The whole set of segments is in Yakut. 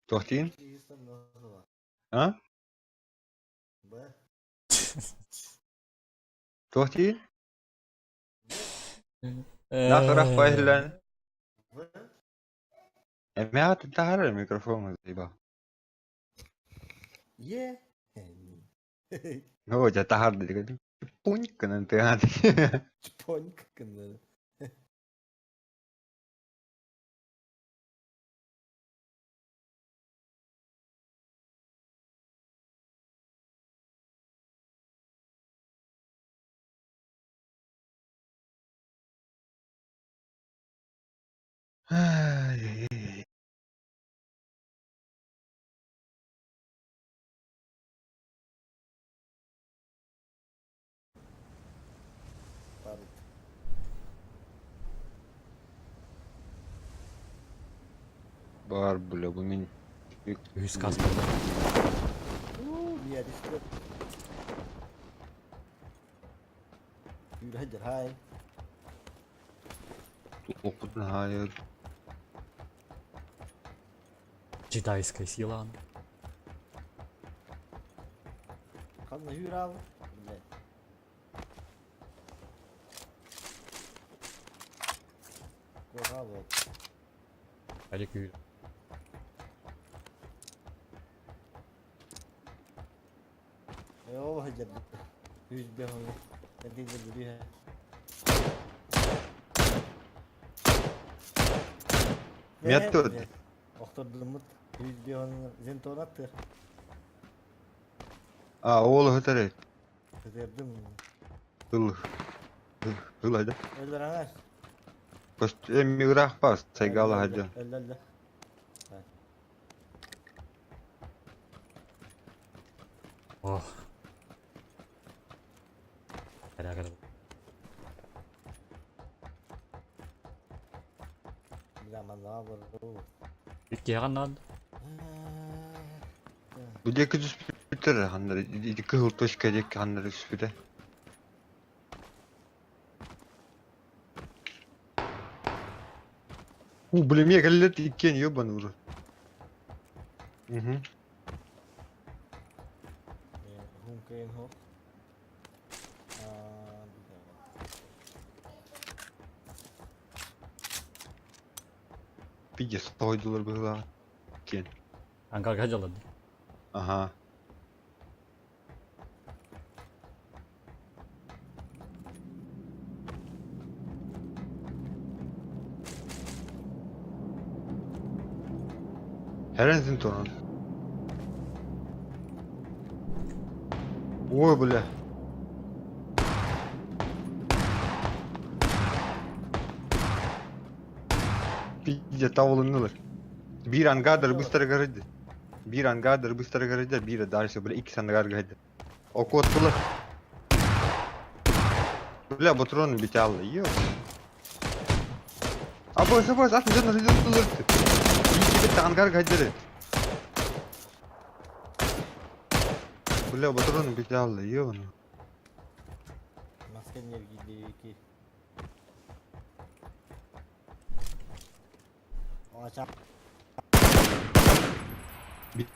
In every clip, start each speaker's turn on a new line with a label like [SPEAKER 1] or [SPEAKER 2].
[SPEAKER 1] Туохтиин? А? Туохтиин? Наахарах иһиллээн. Эмиэ таһаарар микрофон заебал. Ну, дьэ таһаарда Пуньк гынан тыаһаан.
[SPEAKER 2] Чпоньк гынан.
[SPEAKER 1] Ай-яй-яй. Бар, бля, бу мин
[SPEAKER 3] Үһүс каскада.
[SPEAKER 1] Опытын хайыр.
[SPEAKER 3] Джедайская сила.
[SPEAKER 2] Ханна hur Блядь. Кога вот.
[SPEAKER 3] Алик үйр.
[SPEAKER 2] Оо хадьар. Үс бэһ Эдиде
[SPEAKER 1] Метод.
[SPEAKER 2] Охтордуммут 105 зентон аттыр.
[SPEAKER 1] А, ол өтөрөт.
[SPEAKER 2] Көтердим.
[SPEAKER 1] Ыл. Ыл айда.
[SPEAKER 2] Өллөр аңар.
[SPEAKER 1] Көст эми ыраах бас, сайгала хадьа.
[SPEAKER 2] Өллө өллө.
[SPEAKER 3] Ох. Кэрэ кэрэ.
[SPEAKER 2] Бля, манна бар.
[SPEAKER 3] Иккиһэҕин наада.
[SPEAKER 1] Бу диэки түспүттэр ханнары ити кыһыл точка диэки ханнары түспүтэ. У, блин, мне кэллэ иккиэн ёбаный в рот. Угу.
[SPEAKER 2] Хункейн хо.
[SPEAKER 1] Пиздец, тойдулар быһыылаах. Иккиэн.
[SPEAKER 3] Ангарга дьалады.
[SPEAKER 1] Ага. Herenzin туран. Ой, бля. Пиздец, табылыннылар. Биир ангардары быстро городит. Биир ангардары быстро городит, биир дальше, бля, икки ангар городит. Окуоттулар. Бля, патроны битялы, ё. Абы, абы, атын дьон ылыр. Биир ангар гадеры. Бля, патроны битялы, ё.
[SPEAKER 2] Маска нергидики. Ача.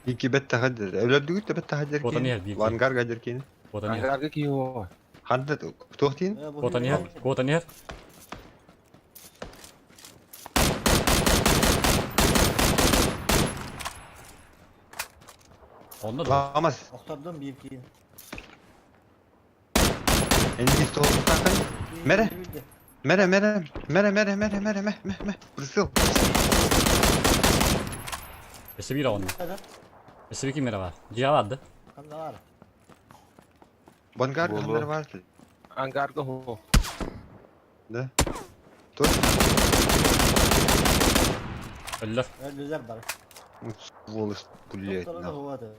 [SPEAKER 1] Икки бетте хадер. Өлөрдүгүт да бетте хадер
[SPEAKER 3] Вот они,
[SPEAKER 1] кин.
[SPEAKER 3] биир.
[SPEAKER 1] Ангар гадер кин.
[SPEAKER 3] Вот они.
[SPEAKER 4] Ангарга киһи
[SPEAKER 1] Ханда туохтин?
[SPEAKER 3] Вот они. Вот они. Онно да.
[SPEAKER 1] Ламас.
[SPEAKER 2] Охтордум биир киин.
[SPEAKER 1] Энди тоохтахан. Мере. Мере, мере, мере, мере, мере, мере, ме, ме, ме. Прысыл.
[SPEAKER 3] Өссө биир оҕону. Өссө биир киммere бар. Дьиэ барды.
[SPEAKER 2] Ханна бар.
[SPEAKER 1] Бангар
[SPEAKER 4] Боло.
[SPEAKER 1] ханнар бар.
[SPEAKER 4] Ангарга хо.
[SPEAKER 1] Да. Точно.
[SPEAKER 3] Өллөр.
[SPEAKER 2] Өллүлэр бар.
[SPEAKER 1] Сволочь, блядь,
[SPEAKER 2] Охторду
[SPEAKER 1] нахуй.
[SPEAKER 2] хуата.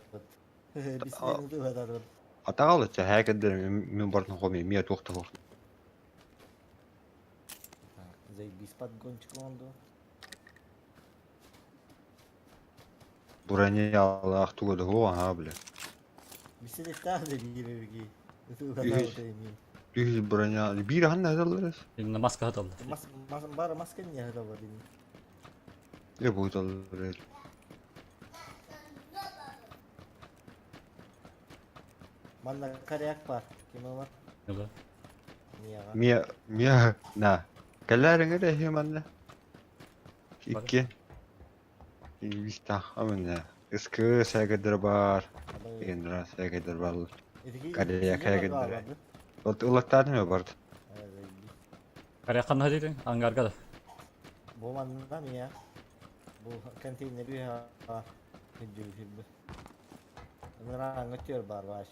[SPEAKER 2] Бисмиллах туһатар.
[SPEAKER 1] Атаҕал өттө хээкэддэр мин бартын хоми мия туохта хох.
[SPEAKER 2] Заебись подгончик онду.
[SPEAKER 1] Бурани алаах туга да хоо аха бля.
[SPEAKER 2] Бисмиллах да биир
[SPEAKER 1] Үһүс. Үһүс броня биир ханна хаталлар.
[SPEAKER 3] Инна маска хаталла.
[SPEAKER 2] Мас мас бар маска не хаталар дин.
[SPEAKER 1] Ебуталлар.
[SPEAKER 2] Манна коряк бар. Ким ылар?
[SPEAKER 3] Ыла.
[SPEAKER 2] Мияҕа.
[SPEAKER 1] Мия, мия, на. Кэлээриҥ эрэ эһи манна. Икки. Виста, амына. Ыскы сэгедер бар. Индра сэгедер бар. Коряк сэгедер. Вот ылаттаатым я бард.
[SPEAKER 3] Коряк ханна диэтиҥ? Ангарга да.
[SPEAKER 2] Бу манна мия. Бу контейнер үһэ үрдүбүт. Ынырааҥҥа түөр бар бааш.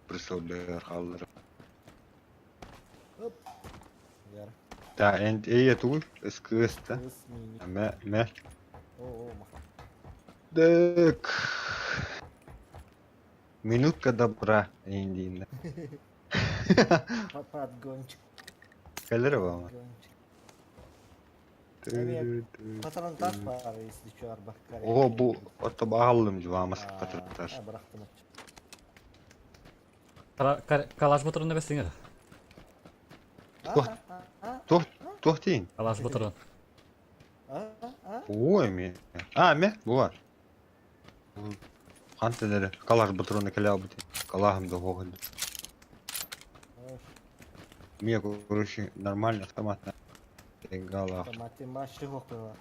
[SPEAKER 1] Присылдыр халлар.
[SPEAKER 2] Оп. Яр.
[SPEAKER 1] Да, энд эйе тугуй? Ыскы ыста.
[SPEAKER 2] Кыс мини.
[SPEAKER 1] Мэ, мэ.
[SPEAKER 2] О, о,
[SPEAKER 1] Так. Минутка добра, эйиндииннэ.
[SPEAKER 2] Подгончик.
[SPEAKER 1] Кэлэр бама.
[SPEAKER 2] Подгончик. Патрон тас бар, если что, арбах.
[SPEAKER 1] О, бу отто бааллым жуамас патронтар.
[SPEAKER 2] Бырахтым.
[SPEAKER 3] Калаш ботурун бестиңер.
[SPEAKER 1] Туох туох туох тиин?
[SPEAKER 3] Калаш ботурун.
[SPEAKER 1] Ой, ме. А, ме, була. Хантелери калаш ботуруна келе албыт. Калахым да хогын. Ме, короче, нормально автомат. Гала.
[SPEAKER 2] Автоматы маши хокпыла.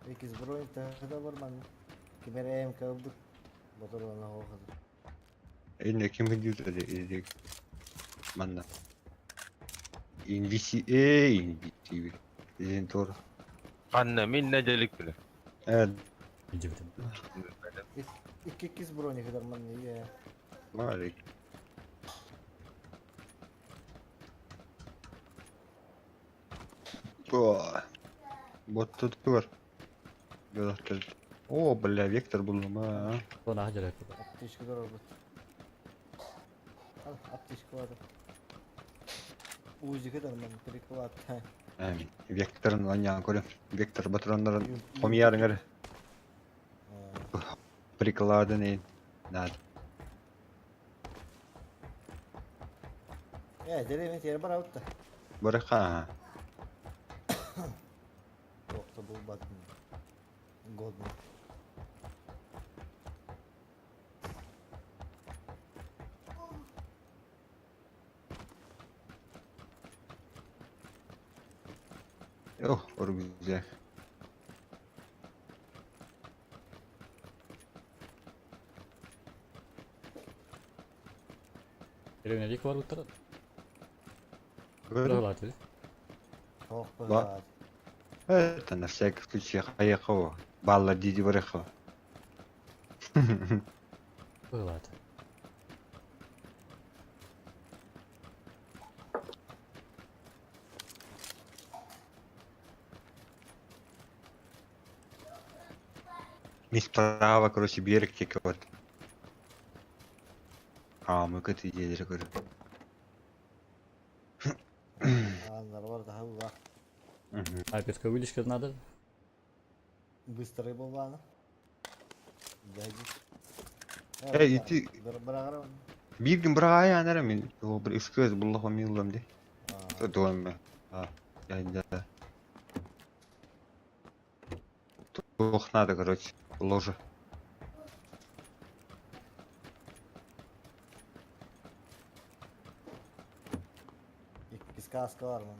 [SPEAKER 2] Эки збройн тахда барман. Кимер МК бу. Ботуруна хокды.
[SPEAKER 1] Эне ким хидюзеди иди. Манна. Инвиси э инвиси. Изин тор.
[SPEAKER 4] Ханна мин нэдэлик билэ.
[SPEAKER 1] Э,
[SPEAKER 3] Иджибитим.
[SPEAKER 2] Икки икки збройни хыдарман. Е.
[SPEAKER 1] Марик. О, вот тут бар. Вектор. О, бля, вектор был, а.
[SPEAKER 3] Оны хажар.
[SPEAKER 2] Аптечка дорогут. Ал, аптечка бар. Узи хыдарман приклад.
[SPEAKER 1] Эм, Векторын ланян көрем. Вектор патроннарын хомьярыңыр прикладын ин. Надо.
[SPEAKER 2] Э, деревня тер бар аутта.
[SPEAKER 1] Барыха.
[SPEAKER 2] Тохта был батын. Годно.
[SPEAKER 1] Ох, оргүзэ.
[SPEAKER 3] Деревня дик бар уттар.
[SPEAKER 1] Көрө.
[SPEAKER 3] Быралаты.
[SPEAKER 2] Тохта.
[SPEAKER 1] Ба. Это на всякий случай хаякова. Балла диди барыха.
[SPEAKER 3] Быралаты.
[SPEAKER 1] Не справа, короче, берег текет. А, мы к этой идее говорю.
[SPEAKER 2] Аннар бар да хуга.
[SPEAKER 3] Айпетка вылечка надо.
[SPEAKER 2] Быстрый был бана. Дяди.
[SPEAKER 1] Эй, ити
[SPEAKER 2] Бир бирагар.
[SPEAKER 1] Биргин бир анара мен о бир искез буллах миллам ди. Туам. А, я да. Тух надо, короче, ложа.
[SPEAKER 2] Икки сказка бар ман.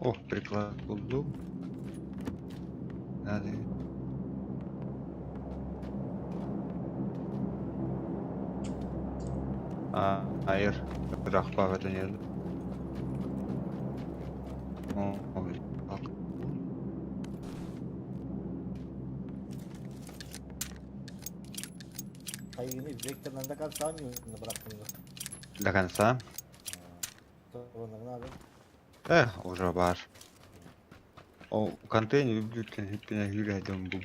[SPEAKER 1] О, приклад булду. Надо. А, айыр. Бірақ бағытын еді. О, бак.
[SPEAKER 2] Хайгини вектордан да калсам бырактым.
[SPEAKER 1] До конца.
[SPEAKER 2] Тоҕоннорун
[SPEAKER 1] Уже бар. О, контейнер үрдүттэн хүппүнэ hүүрээдим бу.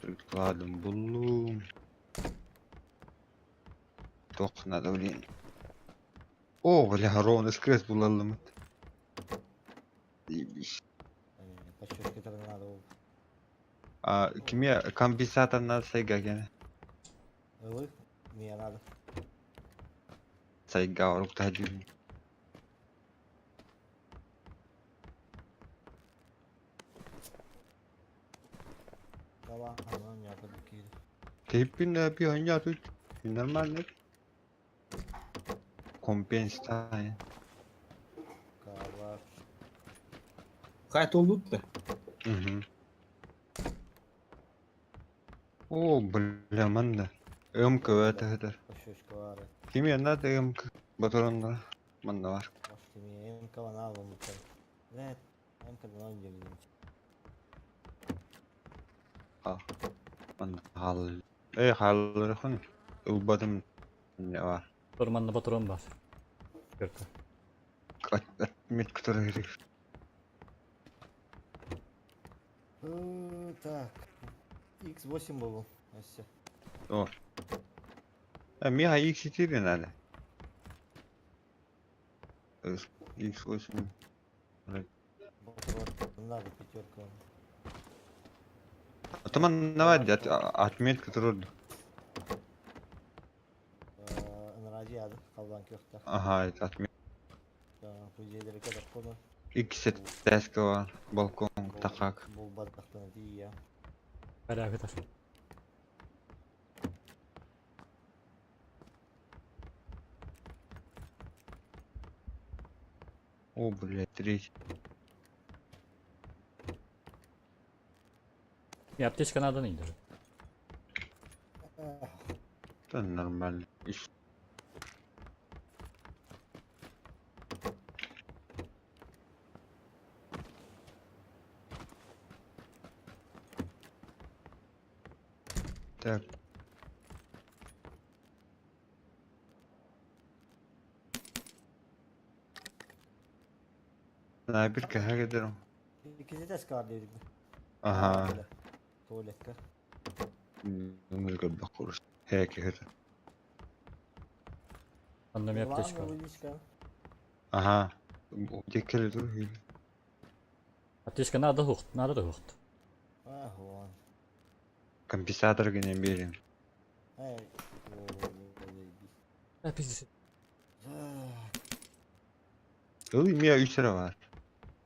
[SPEAKER 1] Прикладом буллум. Туох надо, блин. О, бля, ровно скрест булаллымыт. Заебись.
[SPEAKER 2] Подчеркивать надо ол.
[SPEAKER 1] А, кимия компенсатор надо сайга гене.
[SPEAKER 2] Ылы, мне надо.
[SPEAKER 1] Сайга орукта дюм.
[SPEAKER 2] Давай, ана няка киир.
[SPEAKER 1] Теппин пионер тут. Нормально. Компенсация.
[SPEAKER 2] Кабар.
[SPEAKER 5] Хай толдут-то.
[SPEAKER 1] Угу. О, бля, манна. МК это это.
[SPEAKER 2] Подчеркивать.
[SPEAKER 1] Кимия надо МК. Батаронда. Манна бар.
[SPEAKER 2] Может, мне МК надо мутар. Нет, МК давно не делали.
[SPEAKER 1] Манна хал. Эй, хал рахун. Убатым не бар.
[SPEAKER 3] Торманна патрон бар. Көркө.
[SPEAKER 1] Отметка который керек.
[SPEAKER 2] Так. X8 был. Ася.
[SPEAKER 1] О. А Миха X4 надо. X8.
[SPEAKER 2] Надо пятерка.
[SPEAKER 1] А то ман давай отметка трудно.
[SPEAKER 2] Нрадиады қалдан көхті.
[SPEAKER 1] Ага, это отметка.
[SPEAKER 2] По идее, кода.
[SPEAKER 1] X теска балкон такак.
[SPEAKER 2] Бұл бадақтан тия.
[SPEAKER 3] Бәрі
[SPEAKER 1] О, блядь, третий.
[SPEAKER 3] Не, аптечка надо не даже.
[SPEAKER 1] Это нормально. Ищ- Так. Снайперка, хагадером.
[SPEAKER 2] Икизи теска dedik.
[SPEAKER 1] Ага.
[SPEAKER 2] Туалетка.
[SPEAKER 1] Музыка бахурс. Хеки это.
[SPEAKER 3] Онно мне аптечка.
[SPEAKER 1] Ага. Декели другие.
[SPEAKER 3] Аптечка надо хухт, надо хухт.
[SPEAKER 2] Ага.
[SPEAKER 1] Компенсатор не берем.
[SPEAKER 2] Эй.
[SPEAKER 3] А, пиздец.
[SPEAKER 1] Ой, меня үч var.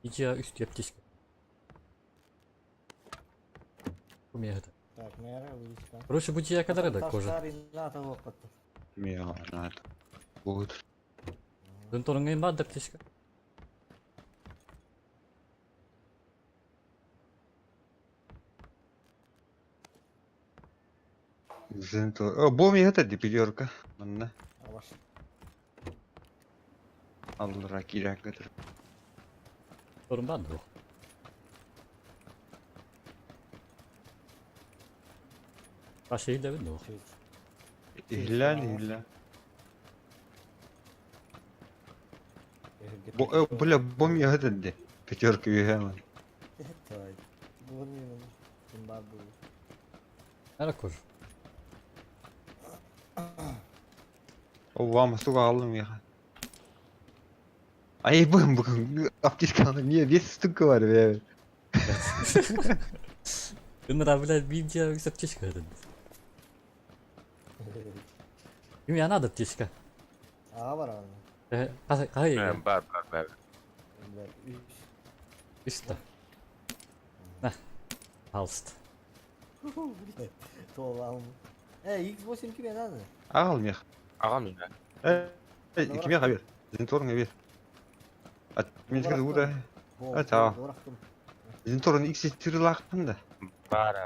[SPEAKER 3] Иди үстü аптечка. У меня это.
[SPEAKER 2] Так, мэра, вылечка.
[SPEAKER 3] Короче, будь я когда рыда кожа.
[SPEAKER 1] Меня надо. Вот.
[SPEAKER 3] Дын бад аптечка.
[SPEAKER 1] Зенто. О, бом это пятерка. Манна. Алла кирәк гәтер.
[SPEAKER 3] Торын бад дух. Башы илдә бит дух.
[SPEAKER 1] Иһлән, иһлән. Бо, бля, бом я это де. Пятерка юхәмән.
[SPEAKER 3] Нара кожа.
[SPEAKER 1] О, вам суга алдым я. Ай, бүгін бүгін аптечканы не бес штука бар, бля.
[SPEAKER 3] Ынра, блядь, видео аптечка этот. У меня надо аптечка.
[SPEAKER 2] Ага бар аны.
[SPEAKER 3] Кай
[SPEAKER 4] Бар бар бар.
[SPEAKER 3] Үстә. На. Пожалуйста.
[SPEAKER 2] Толам. Эй, X8 киме надо?
[SPEAKER 1] Ал мех.
[SPEAKER 4] Ағам мин.
[SPEAKER 1] Эй, киме хабер? Зенторыңа бер. Отметка ура. Это. Зенторын X4 лақтым да.
[SPEAKER 4] Бар.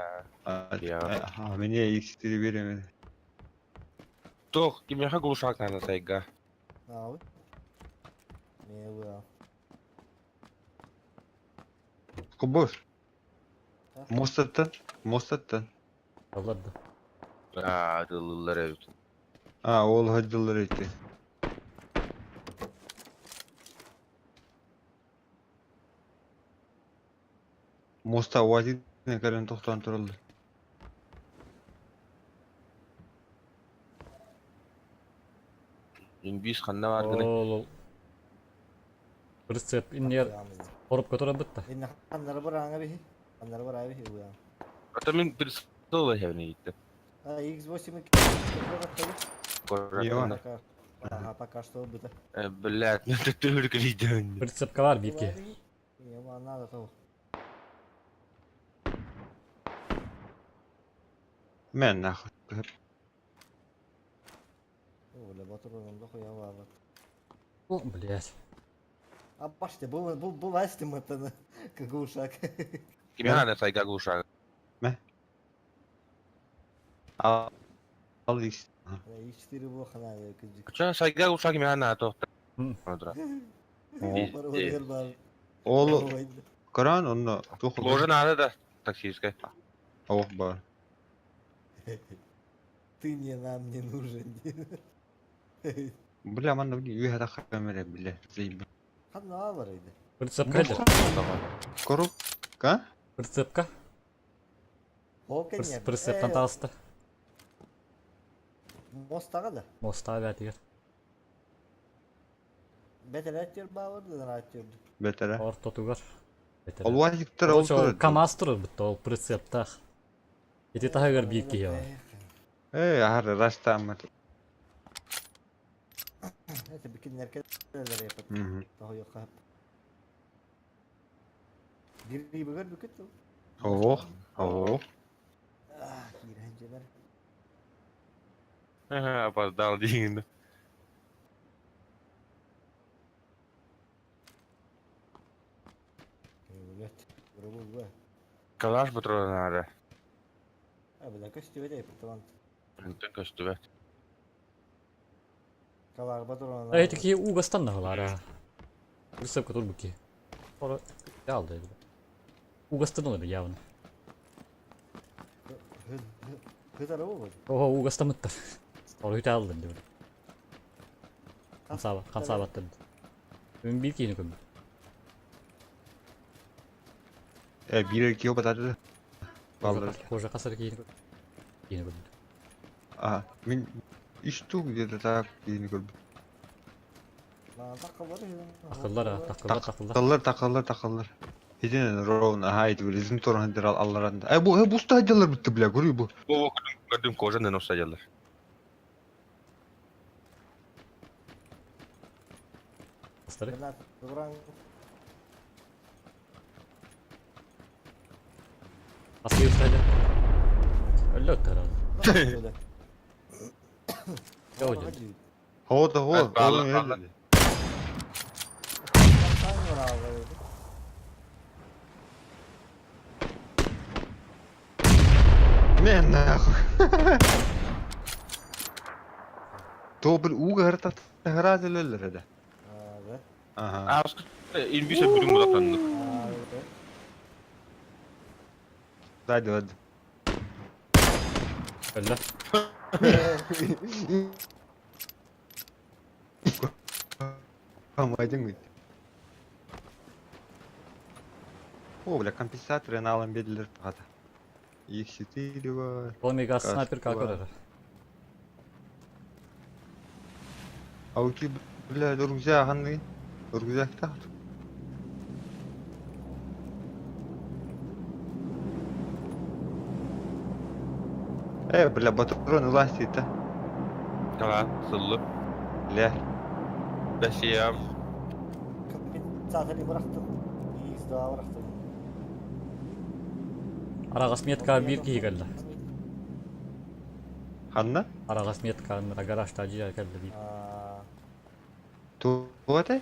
[SPEAKER 4] Я.
[SPEAKER 1] А, мне X4 берем.
[SPEAKER 4] Тох, кимеха глушак надо сайга.
[SPEAKER 2] Ал. Мева.
[SPEAKER 1] Кубош. Мостаттан, мостаттан.
[SPEAKER 3] Ладно.
[SPEAKER 4] Аа, ытыллыллар эбит.
[SPEAKER 1] А, ол сылдьаллар эти. Моста УАЗик кэлэн тохтоон тураллар.
[SPEAKER 4] Инбиис ханна бааргыный?
[SPEAKER 3] Ол ол. Прицеп иннигэр коробка турар бытта.
[SPEAKER 2] Инна ханнары барааҥа биһи. Ханнары бараа биһи уян.
[SPEAKER 4] Ата мин прицел иһэбин ииттим.
[SPEAKER 2] А, X8
[SPEAKER 1] Йо.
[SPEAKER 2] Ага, пока что быта.
[SPEAKER 4] Блядь, ну ты только лидер.
[SPEAKER 3] Прицепка бар биир киһи.
[SPEAKER 2] Ема надо того.
[SPEAKER 1] Мэн нахуй.
[SPEAKER 2] О, бля, батырым да хуя бар.
[SPEAKER 3] О, блядь.
[SPEAKER 2] А баште, бу бу бу вастим это как ушак.
[SPEAKER 4] Кимиэхэ аны сайга глушак.
[SPEAKER 1] Ал ал икс.
[SPEAKER 2] X4 бу хана кыжык.
[SPEAKER 4] Ча сайга глушак кимиэхэ наада туохта.
[SPEAKER 3] М.
[SPEAKER 1] О.
[SPEAKER 2] Бар бар.
[SPEAKER 1] Ол Коран онно туох
[SPEAKER 4] Ложа наада да таксистская.
[SPEAKER 1] Ох бар.
[SPEAKER 2] Ты не нам не нужен.
[SPEAKER 1] Бля, манна үөһэ тахха камера, бля. Заебал.
[SPEAKER 2] Ханна бар иди.
[SPEAKER 3] Прицепка это.
[SPEAKER 1] Коробка?
[SPEAKER 3] Прицепка.
[SPEAKER 2] Хокен
[SPEAKER 3] Прицептан таҕыста.
[SPEAKER 2] Мостага да.
[SPEAKER 3] Моста бээтигэр.
[SPEAKER 2] Бетер баавар да раттер.
[SPEAKER 1] Бэтэрэ.
[SPEAKER 3] Ортотугар.
[SPEAKER 1] Ол УАЗиктар ол
[SPEAKER 3] Ол
[SPEAKER 1] турар.
[SPEAKER 3] КамАЗ турар бутта ол прицептаах. Ити таһыгар биир киһи бар.
[SPEAKER 1] Эй, аһар растааммат.
[SPEAKER 2] Это бикиннерке япат.
[SPEAKER 1] Мгм.
[SPEAKER 2] Того yok. Bir бөгөр бүкөт.
[SPEAKER 1] Ох, ох.
[SPEAKER 2] Ah, кирәнҗеләр.
[SPEAKER 4] Опоздал дейін.
[SPEAKER 2] Блять, бу.
[SPEAKER 4] Калаш патрона надо.
[SPEAKER 2] А, бля, көстүбөт әйп талант.
[SPEAKER 4] Онтон көстүбэт.
[SPEAKER 2] Калар патрона.
[SPEAKER 3] Эй, такие угастан нагалара. Прицепка тут буки. Пора алды. Угастан олар явно.
[SPEAKER 2] Кызары бу.
[SPEAKER 3] Ого, угастамыттар. Ор үтә алдым дип. Хамсаба, хамсабаттым. Мен бир кийин көм.
[SPEAKER 1] Э, биир киһи батады. Баллар.
[SPEAKER 3] Кожа касар кийин көм. Кийин көм.
[SPEAKER 1] А, мин үч где-то так киһини көрбүт.
[SPEAKER 2] Такыллар.
[SPEAKER 3] Такыллар, а, такыллар, такыллар.
[SPEAKER 1] Такыллар, такыллар, такыллар. Итинэн ровно, аха, ити билизин туран дирал алларанда. Э, бу, э, бу стадиялар битти, бля, көрүй бу.
[SPEAKER 4] Бу көрдүм кожа не садялар.
[SPEAKER 3] Кастары.
[SPEAKER 2] Буран.
[SPEAKER 3] Аскер стадия. Өллө тарал. Жау деді.
[SPEAKER 1] Хода, хо,
[SPEAKER 4] Э, баллар,
[SPEAKER 1] оğlum
[SPEAKER 4] баллар.
[SPEAKER 1] öyle. Мен нахуй. То bir уга харта харазелелер эде. Ага.
[SPEAKER 4] А, инбисе бүрүн булактанды.
[SPEAKER 1] Сзади вот.
[SPEAKER 3] Өллө.
[SPEAKER 1] Помогите мне. О, бля, компенсаторы на алым бедлер тағады. X4 бар.
[SPEAKER 3] Ол мега
[SPEAKER 1] Каска
[SPEAKER 3] снайпер
[SPEAKER 1] бар.
[SPEAKER 3] көрөр.
[SPEAKER 1] Ауки, бля, рюкзак ханны. Рюкзак тағды. Э, бля, патроны ластит, а.
[SPEAKER 4] Кала, сыллы.
[SPEAKER 1] Бля.
[SPEAKER 4] Бәсиям.
[SPEAKER 2] Компенсаторы бырактым. X2 бырактым.
[SPEAKER 3] Арагас метка бир киһи келди.
[SPEAKER 1] Ханна?
[SPEAKER 3] Арагас метка гаражта жия келди бир.
[SPEAKER 1] Туоте?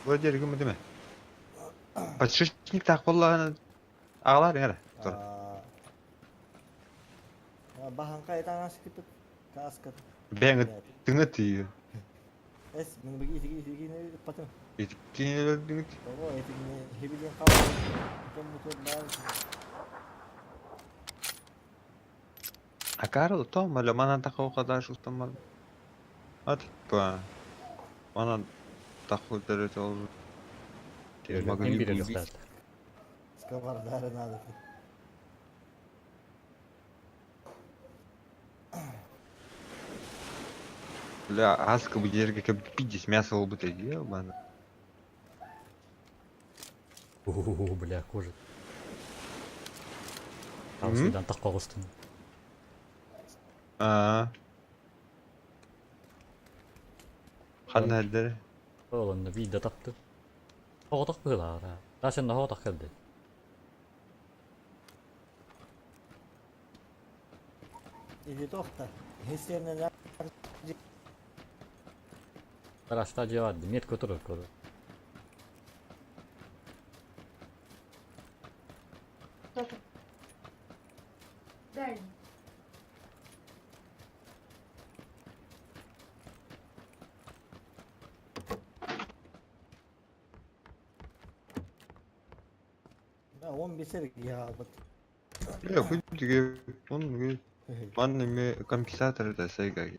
[SPEAKER 1] Вроде регим деме. Подшипник так боллаһын агалар эре. Тур.
[SPEAKER 2] Баһан кайтаңас кипит каска.
[SPEAKER 1] Бәң тыңы тии.
[SPEAKER 2] Эс мен бу итиги итиги патым.
[SPEAKER 1] Итиккин тыңы.
[SPEAKER 2] Того этигини хебилен кабыл. Том мотор бар.
[SPEAKER 1] Акаары тоом эле манан тахха устаммар Атпа. Манан тахха ол
[SPEAKER 3] Ким
[SPEAKER 1] могли
[SPEAKER 3] биир
[SPEAKER 1] бы убить.
[SPEAKER 3] өлүөхтээх.
[SPEAKER 2] Сковорода надо.
[SPEAKER 1] Бля, аска бу жерге кеп пиздец мясо болбут ебана.
[SPEAKER 3] Уу, бля, кожа.
[SPEAKER 1] М?
[SPEAKER 3] Там тахха оҕустум.
[SPEAKER 1] Аа. Ханна эрдere?
[SPEAKER 3] Ол онно биирдэ таптым. Оҕотох быһыылаах. Дашан оҕотох кэлдэ.
[SPEAKER 2] Или тохта. Хестерне
[SPEAKER 3] Гаражта дьиэ баар дии. Метка турар көрөр.
[SPEAKER 6] Кто там? Дай.
[SPEAKER 2] Да, он бесер я вот.
[SPEAKER 1] Бля, хуй тебе, он манна ме компенсатор это сайга.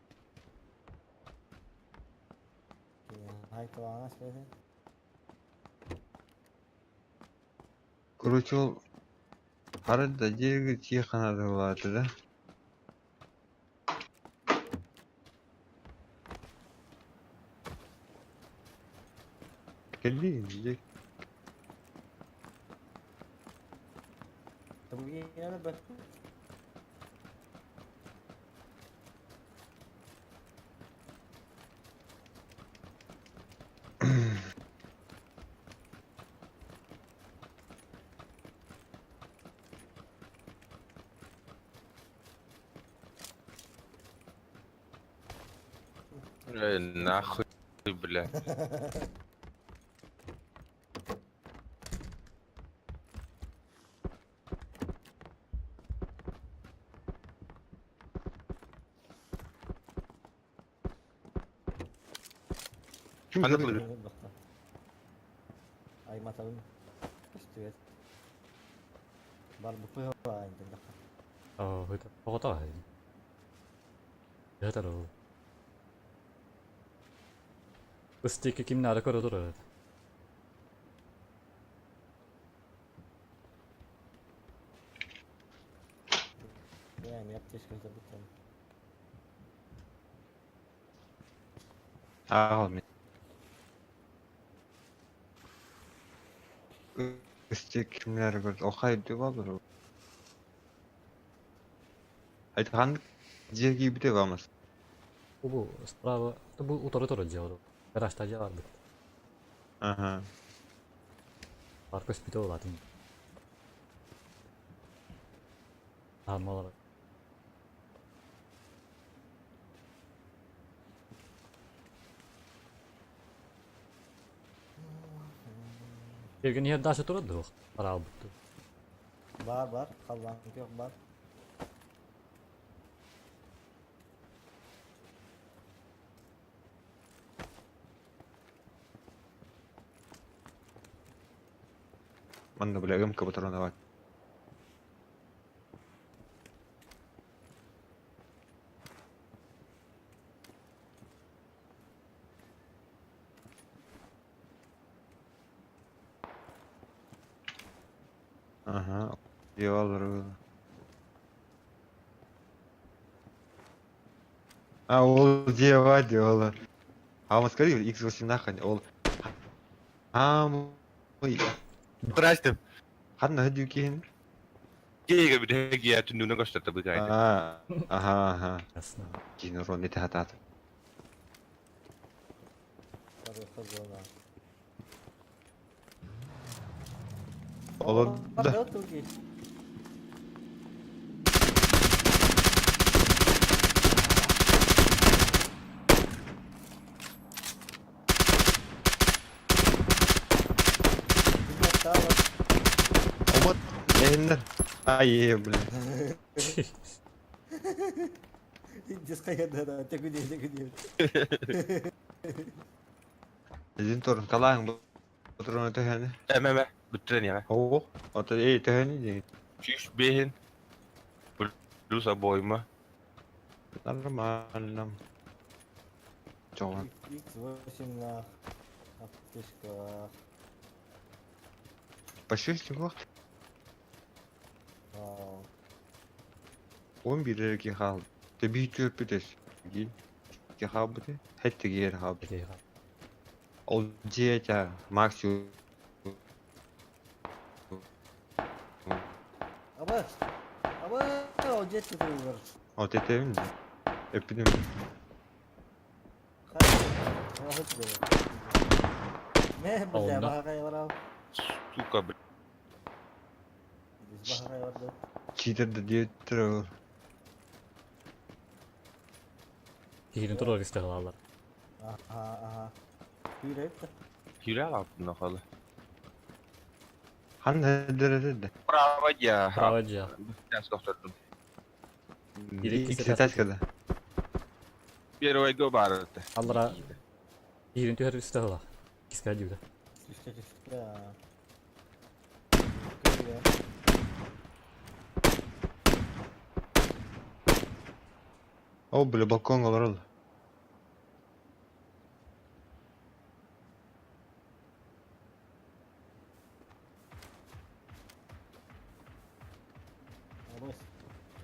[SPEAKER 2] Хай то анас бесе.
[SPEAKER 1] Короче, ол харада жерге тихо болады да. Кэлли, же.
[SPEAKER 2] Табугина бат.
[SPEAKER 4] Эй, нахуй, бля.
[SPEAKER 1] Ким
[SPEAKER 4] Ханна
[SPEAKER 1] көрдү?
[SPEAKER 4] кылыр?
[SPEAKER 2] Ай матабын. Көстүбэт. Бар бу пыһа интен даха.
[SPEAKER 3] Аа, оҕотох. Ятар ол. Ыстыки ким наада көрө турар.
[SPEAKER 2] Я не аптечка забыта.
[SPEAKER 1] Аа, мен. Ыстык кимнер көрдү? Охай деп алыр. Айтхан жерге бите бамас.
[SPEAKER 3] Бу справа, бу утары турар дьиэ ол. Гаражта дьиэ баар бит.
[SPEAKER 1] Ага.
[SPEAKER 3] Бар көспүтэ улаатын. Таамалар. Эрген иһэр даша турар дуо? Араалбыт.
[SPEAKER 2] Бар бар, халлан yok бар.
[SPEAKER 1] Манна бля МК патрона бар. Ага, Йолар. А, ол дьиэҕэ диолар. А он скорее X18 ол. А, ой.
[SPEAKER 4] Здрасте.
[SPEAKER 1] Ханна хөдүкин.
[SPEAKER 4] Гега bir гея түннүнө көстөртө быгайды.
[SPEAKER 1] А, ага, ага.
[SPEAKER 3] Ясно.
[SPEAKER 1] Кино не тахатат.
[SPEAKER 2] Бар
[SPEAKER 1] Ол да.
[SPEAKER 2] Да, туги.
[SPEAKER 1] Омат эннер. Ай, блин.
[SPEAKER 2] Диская да, тегүде тегүде.
[SPEAKER 1] Изин торун калаң патрона төһәне.
[SPEAKER 4] Эме бүтүрен яга.
[SPEAKER 1] Оо, ата эй төһәне ди.
[SPEAKER 4] Чүш бехин. Плюс обойма.
[SPEAKER 1] Нормально. Чоҕун.
[SPEAKER 2] X8 лаах, аптечкалаах.
[SPEAKER 1] Почти уақыт.
[SPEAKER 2] Вау.
[SPEAKER 1] 11 эрги хаал. Тэбии түөрпүтэс. Гин. Ки хаалбыты. Хэтти гиэр хаалбыт. Ол дьиэтэ максимум.
[SPEAKER 2] Аба! Аба! Ол дьиэ тутуллар.
[SPEAKER 1] От этэбин. Эппитим.
[SPEAKER 2] Мэ, бля, баһаҕай барал.
[SPEAKER 4] Сука, блядь.
[SPEAKER 2] Баһаҕай барда.
[SPEAKER 1] Читер да диэттэр ол.
[SPEAKER 3] Киһини турар истэҕалалар.
[SPEAKER 2] Аха, аха. Күүрэ
[SPEAKER 4] Киирэ алааппын охоло.
[SPEAKER 1] Ханна дэрэ
[SPEAKER 4] Право я.
[SPEAKER 3] Право дьиэ.
[SPEAKER 4] Тохтордум.
[SPEAKER 1] Икки этажка да.
[SPEAKER 4] Первый го бар это.
[SPEAKER 3] Аллара киһини түһэр истэҕала. Киска дьибитэ.
[SPEAKER 2] Түстэ түстэ.
[SPEAKER 1] Ол бля балкон олорол.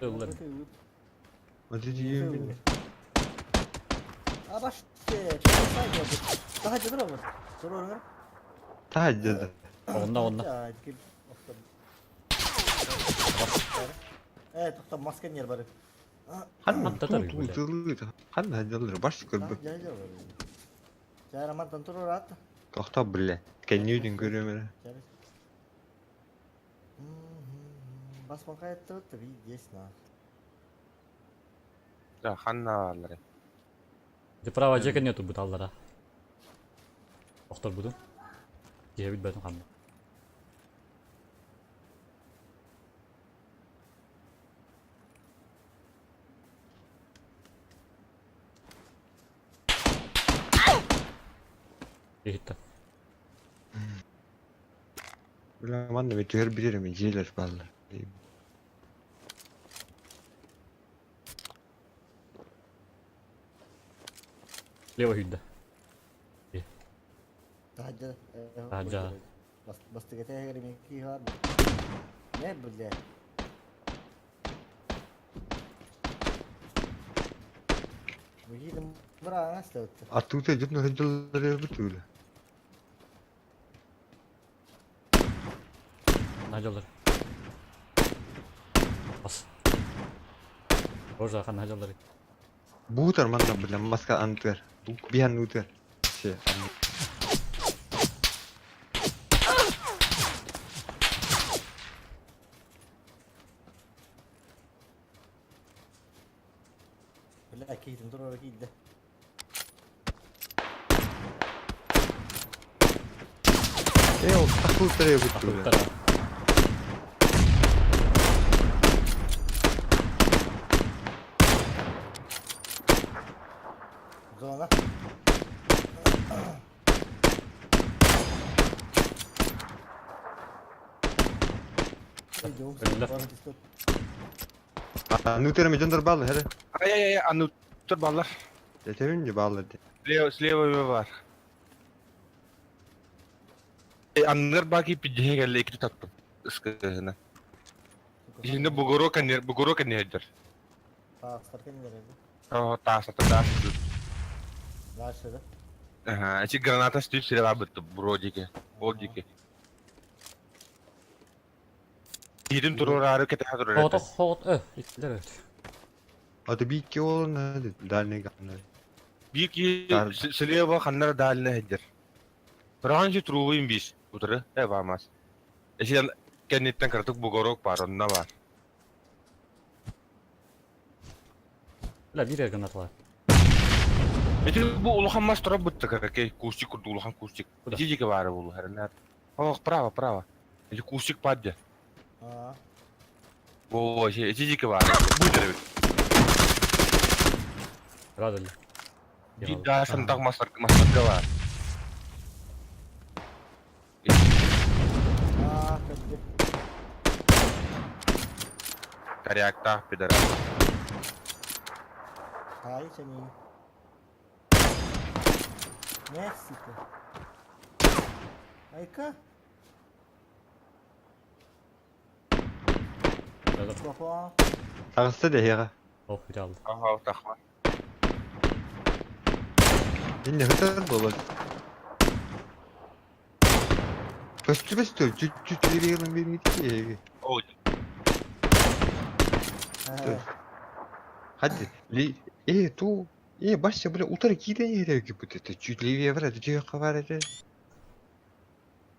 [SPEAKER 3] Ыллар.
[SPEAKER 1] Аты
[SPEAKER 2] Абаш, Daha dur olur. Dur olur.
[SPEAKER 1] Та деді.
[SPEAKER 3] Онна онна.
[SPEAKER 2] Э, тоқта маска нер бар.
[SPEAKER 1] Ханна
[SPEAKER 3] Ханна тар
[SPEAKER 1] Ханна дьаллар баш көрбү.
[SPEAKER 2] Жайрамантан турур ат.
[SPEAKER 1] Тохто бля. Кеннүүдүн көрөмөрө.
[SPEAKER 2] Бас макайытты здесь на.
[SPEAKER 4] Да, ханна баалар.
[SPEAKER 3] Ди право дьиэ кэннэ турбут аллара. Охтор бутун. Дьиэ билбэтин ханна. Иһиттэ.
[SPEAKER 1] Бля манна бетер билерим дьиэлэр бааллар.
[SPEAKER 3] Лево хүндэ.
[SPEAKER 2] Тахаджа.
[SPEAKER 3] Тахаджа.
[SPEAKER 2] Бас бастыгата ки бар. Не бля. Выйдем бра, астат.
[SPEAKER 1] А тут идет на дьаллар бутуле.
[SPEAKER 3] Надялар. Бас. Боже, хан надялар.
[SPEAKER 1] Бутар манна бля маска антер. Бихан утер. Се.
[SPEAKER 2] Бля, кейтин турур кийде.
[SPEAKER 1] Э, ол такултар бутуле.
[SPEAKER 3] Тахыттара.
[SPEAKER 2] Зона.
[SPEAKER 3] Өллөр.
[SPEAKER 1] Нутерме дьондар бааллар хере.
[SPEAKER 4] Ай ай ай, аны тур баллар.
[SPEAKER 1] Этерин же бааллар де.
[SPEAKER 4] Слева, слева бар. Анныр баки пидже келле икки таттым. Ыскыһына. Исинде бугуро канер, бугуро канердер.
[SPEAKER 2] Тастар кемдер
[SPEAKER 4] О, тасата тас.
[SPEAKER 2] Дальше, да?
[SPEAKER 4] Ага, эти граната стүп сире бабытты бродике. Болдике. Идим турор ары кете хатыр.
[SPEAKER 3] Хот хот э иттилер өт.
[SPEAKER 1] Аты бикке олын дальний ганнар.
[SPEAKER 4] Бики слева ханнар дальны хедер. Франчи трубын бис. Утыры, э бамас. Эсен кеннеттен кыртык бугорок бар, онна бар.
[SPEAKER 3] Бля, бир гранаталар.
[SPEAKER 4] Эти бу улахан мас турап бытты караке, кустик курду улахан кустик.
[SPEAKER 3] Куда?
[SPEAKER 4] Жижике бары булу хернер. Ох, право, право. Эти кустик падде.
[SPEAKER 2] А,
[SPEAKER 4] Во, жижике бары. Бу деребит.
[SPEAKER 3] Рада ли.
[SPEAKER 4] Бир сандак мастар мастарга бар.
[SPEAKER 2] а, кәдде.
[SPEAKER 4] Корякта пидора.
[SPEAKER 2] Таайы сэмии. Мексика. Айка.
[SPEAKER 3] Да,
[SPEAKER 2] Папа.
[SPEAKER 1] Таҕыста да эһиэхэ.
[SPEAKER 3] Ох, бүтэ алды.
[SPEAKER 4] Ага, тахма.
[SPEAKER 1] Инне хытар буолар. Көстү көстү, чуть-чуть левее биэрмит.
[SPEAKER 4] О,
[SPEAKER 1] Hadi. Ли... Э, ту... Э, Бася, бля, утары киирэн иһэр эбит это чуть левее бар, это чуть бар, это.